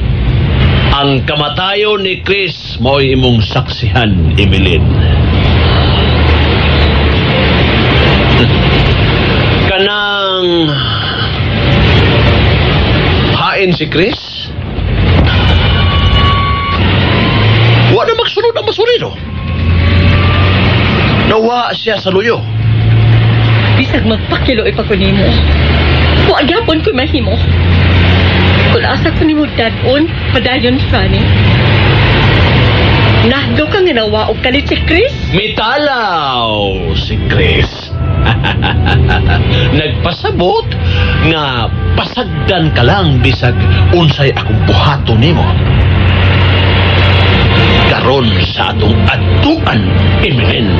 Ang kamatayon ni Chris mo'y imong saksihan, Emeline. Kanang hain si Chris? Wa na magsunod ang basurero. Nawa siya sa luyo. Bisag magpakilo ipakunimo. Wa gyapon ko mahimo. Kung asa ko nimo dad-on, padayon, Franny. Nahdo ka nga nawa og kalit si Chris? Mitalaw si Chris. Nagpasabot nga pasagdan ka lang bisag unsay akong buhaton nimo. Karon sa atong atuan, Emeline.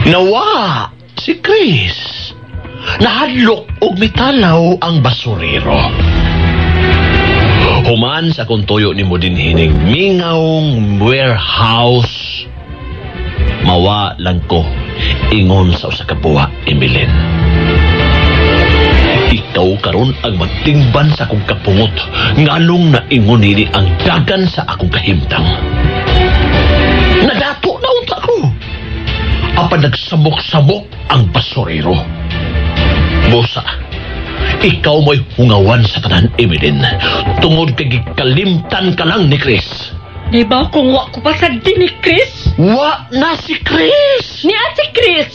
Nawa si Chris. Nahadlok og mitalaw ang basurero. Human sa kung tuyo ni mo dinhining mingawng warehouse. Mawa lang ko ingon sa usa ka buwa, Emeline. Ikaw karon ang magtingban sa akong kapungot nganong naingon nini ang dagan sa akong kahimtang. Nadato na unta ko. Apan nagsamok-samok ang basurero. Busa, ikaw mo'y hungawan sa tanan, Emeline. Tungod kay gikalimtan ka lang ni Chris. Di ba kung wa ko pa sa din ni Chris? Wa na si Chris! Niya si Chris!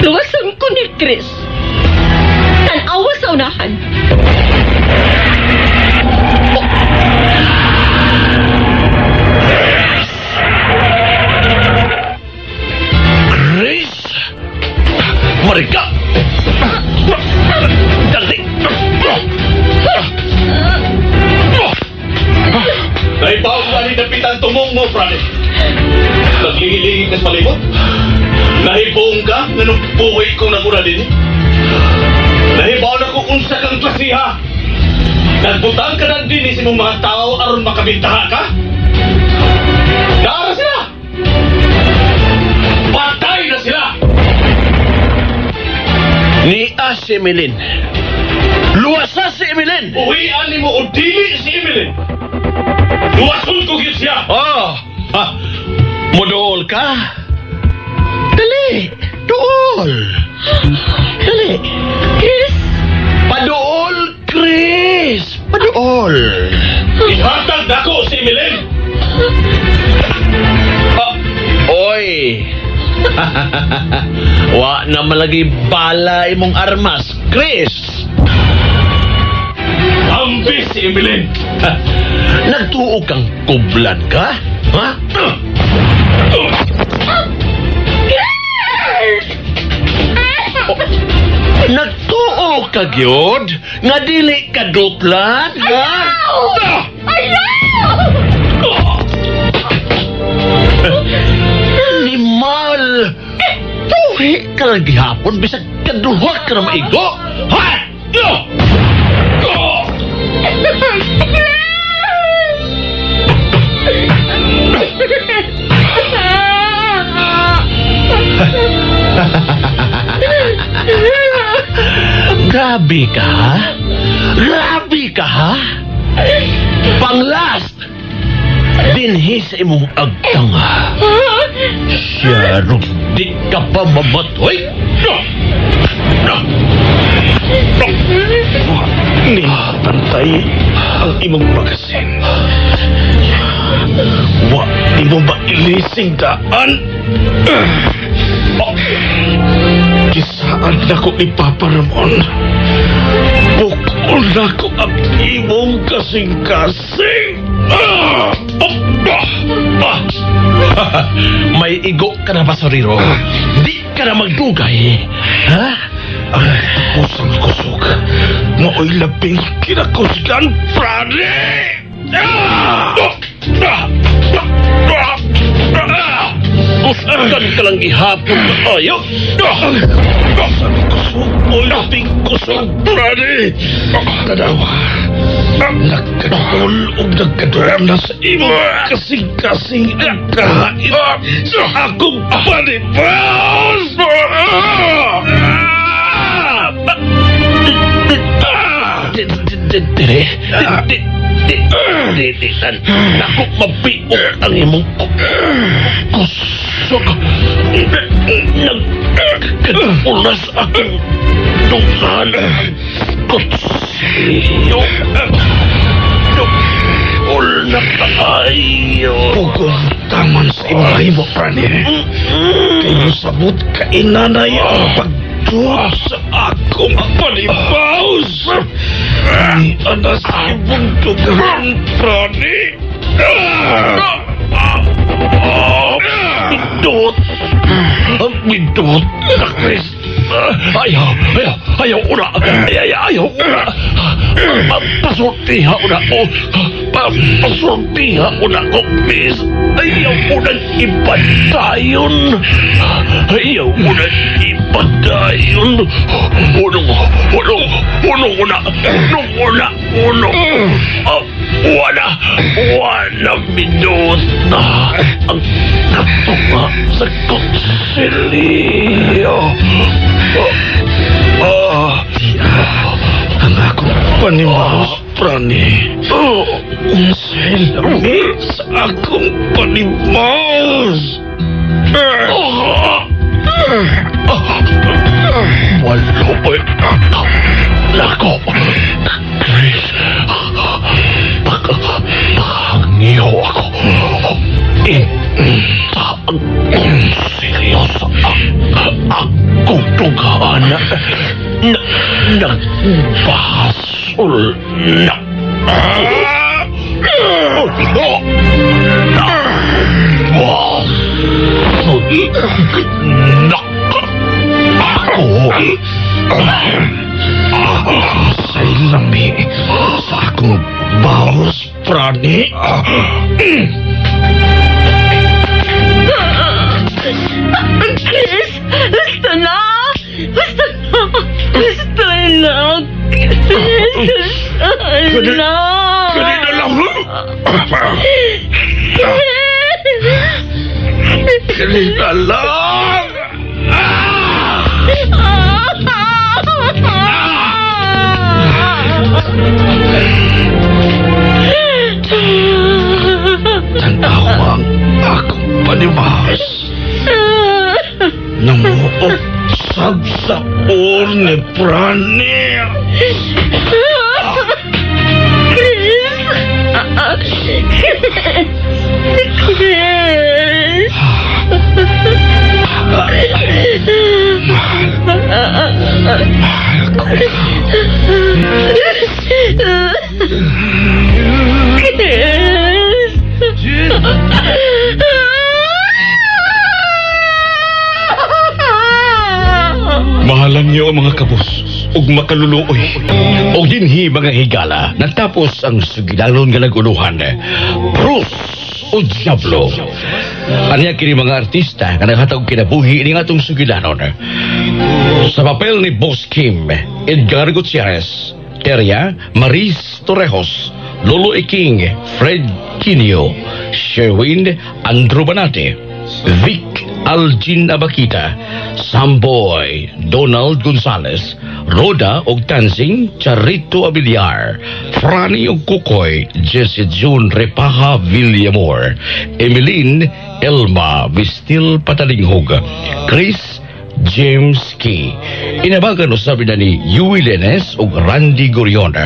Luwasan ko ni Chris. Tanawa sa unahan. Oh. Chris! Marika! Dali! Naibaw ka ni dapitan tumong mo, Franny. Naglingi-lingi ka sa palibot. Nahibong ka nga nung buhay kong nagura din. Nahibaw ha? Nagbutang ka na din sa imong mga tao aron makabintaha ka? Naara sila! Patay na sila! Nia si Emeline. Luwasa si Emeline! Uwian nimo o dili si Emeline! Luwason ko gyud siya! Oh! Ha, muduol ka? Dali! Duol! Dali! Chris! Paduol, Chris! Paduol! Ihatag nako si Emeline! Ah, oy! Wa na malagi bala imong armas, Chris! Ambi si Emeline! Nagtuo kang kublan ka? Ha? Nagtuo ka gyud nga dili ka dutlan, ha? Ayaw! Animal! Tuhi ka lang gihapon bisag kaduha ka na maigo! Ha? Grabe ka, ha? Grabe ka, ha? Panglast! Dinhi sa imong agtang, ha? Siya, di ka pa mamatoy? Ni pantay ang imong magasin. Wa di mo mailising daan. Kisaan nako ni Papa Ramon. Bukol nako ang imong kasing-kasing. May igo ka na, basurero. Di ka na magdugay. Ha? Ang pusang kusog. Mao'y labing kinakusgan, Prane! Kusgan ka lang gihapon kaayo. Pusang kusog, mao'y labing kusog, Prane! Tanawa, nagkadul o nagkaduram na sa imong kasing-kasing ang kahain sa akong panipas! Dire, di, di, nako mabiog ang imong kusog. Nagkadulas akong tunghan. Kutsilyo. Duol na kaayo. Pugong taman sa imong mahimo, Prane. Kay musabot ka inanay ang pagduot sa akong panibaws. Ni ana sa imong dugang, Prane. Bidot. Bidot na, Chris. Ayaw, ayaw, ayaw, una. Ayaw, ayaw, una. Pasultiha, una ko. Pasultiha, una ko, please. Ayaw, unang ipadayon. Ayaw, unang ipadayon. Unong, unong, unong, una. Unong, una, unong. Wala, wala, minut na ang katunga sa kutsilyo. Ang akong panimaos, Prane. Unsay lami sa akong panimaos. Walo, nako, Chris, pakangiho ako. Inta ang kutsilyo sa akong tunghaan na nagbasol na. Basol na ako. Unsay lami sa akong baos, Prane. Chris! Gusto na! Gusto na! Gusto na! Sana. Kanina lang. Kanina lang. Tanawa ang akong panimas. Namuot sab sa ni Prani. Chris! Mahal ko. Chris! Mahalan niyo ang mga kabus ug makaluluoy. Og dinhi mga higala, natapos ang sugilanon nga naguluhan. Cruz o Diablo. Anya kini mga artista nga naghatag kinabuhi ini atong sugilanon. Sa papel ni Boss Kim, Edgar Gutierrez, Teria Maris Torrejos, Lolo Iking, Fred Quinio, Sherwin Andrew Banate, Vic Algin Abakita, Samboy Donald Gonzales, Roda og Tansing Charito Abiliar, Franny og Kukoy Jesse June Repaha Villamor, Emeline Elma Vistil Patalinghog, Chris James Key. Inabagan usab na ni Yui Lenes ug Randy Gorion.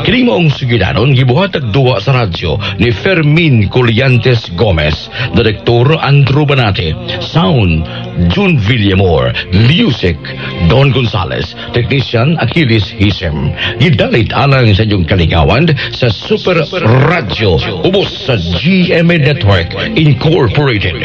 Kini maong sugilanon gibuhatag duwa sa radyo ni Fermin Coliantes Gomez, Direktor Andrew Banate, Sound June Villamor, Music Don Gonzales, Technician Achilles Hisem. Gidalit alang sa inyong kalingawan sa Super Radio ubos sa GMA Network Incorporated.